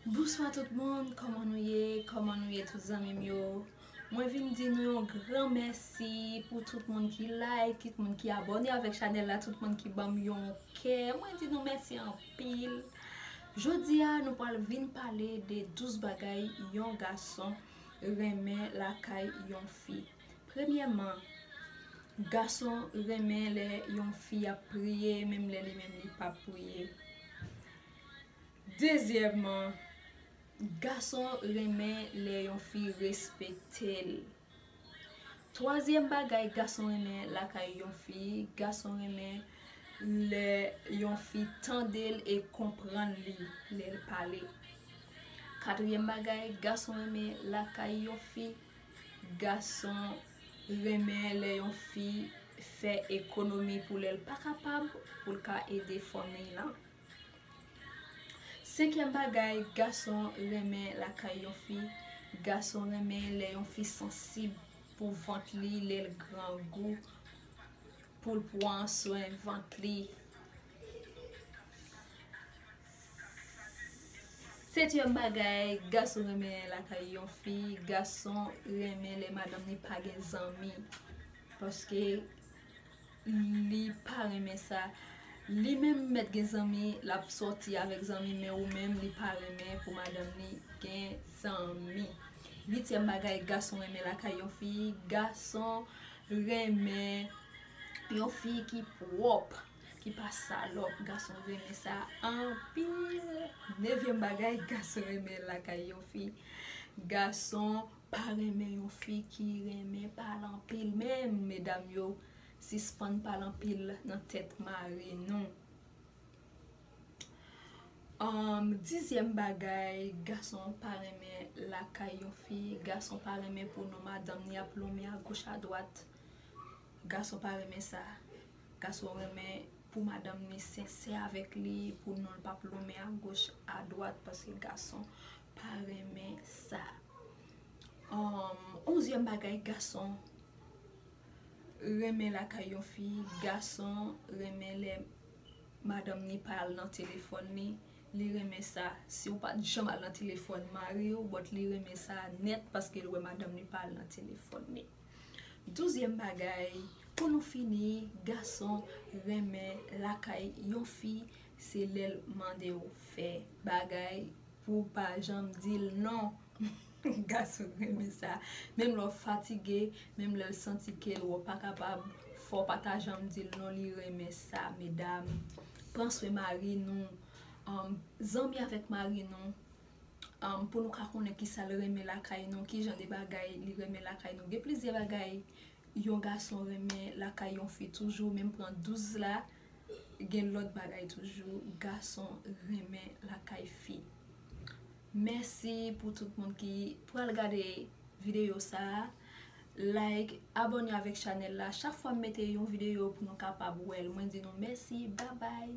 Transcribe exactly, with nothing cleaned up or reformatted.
Bonswa tout moun, kòman nou ye? Kòman nou ye tout zanmi m yo? Mwen vin di nou yon gran mèsi pou tout moun ki like, tout moun ki abòne avèk chanèl la, tout moun ki ban m yon kè. Mwen di nou mèsi anpil. Jodi a, nou pral vin pale de douz bagay yon gason renmen lakay yon fi. Premyèman, gason renmen lè yon fi ap priye, menm lè li menm li p ap priye. Dezyèmman, gason renmen lè yon fi respekte l. Twazyèm bagay gason renmen lakay yon fi, gason renmen lè yon fi tande l e konprann li lè l pale. Katriyèm bagay gason renmen lakay yon fi, gason renmen lè yon fi fè ekonomi pou lè l pa kapab, pou l ka ede fanmi l lan. Senkyèm bagay gason renmen lakay yon fi, gason renmen lè yon fi sansib pou vant li, lè l grangou, pou l pran swen vant li. Setyèm bagay gason renmen lakay yon fi, gason renmen lè madanm li pa gen zanmi. Paske li pa renmen sa. Li menm mèt gen zanmi, l ap sòti avèk zanmi, men ou menm li pa renmen pou madanm li gen zanmi. Uityèm bagay gason renmen lakay yon fi, gason renmen yon fi ki pwòp, ki pa salòp. Gason renmen sa anpil. Nevyèm bagay gason renmen lakay yon fi, gason pa renmen yon fi ki renmen pale anpil menm, medam yo. Sispann pale anpil nan tèt mari nou. Anm, dizyèm bagay gason pa renmen lakay yon fi, gason pa renmen pou non madanm ni ap lonmen agoch adwat. Gason pa renmen sa. Gason renmen pou madanm ni sensè avèk li, pou non l p ap lonmen agoch adwat, paske gason pa renmen sa. Anm, onzyèm bagay gason renmen lakay yon fi, gason renmen lè madanm ni pa al nan telefòn ni, li renmen sa. Si w pa t janm al nan telefòn mari w, but li renmen sa nèt paske l wè madanm ni pa al nan telefòn ni. Douzyèm bagay, pou nou fini, gason renmen lakay yon fi, se lè l mande w fè bagay pou w pa janm di l non. Gason renmen sa. Menm lè w fatige, menm lè l santi ke l wè w pa kapab, fò w pa ta janm di l non, li renmen sa, medam. Pran swen mari nou, um, zanmi avèk mari nou, um, pou nou ka konnen kisa l renmen lakay nou, ki jan de bagay li renmen lakay nou. Gen plizyè bagay yon gason renmen lakay yon fi toujou, menm pran douz la, gen lòt bagay toujou gason renmen lakay fi. Mèsi pou tout moun ki pral gade videyo sa a. Like, abòne avèk chanèl la. Chak fwa m mete yon videyo pou nou kapab wè l. Mwen di nou mèsi, babay.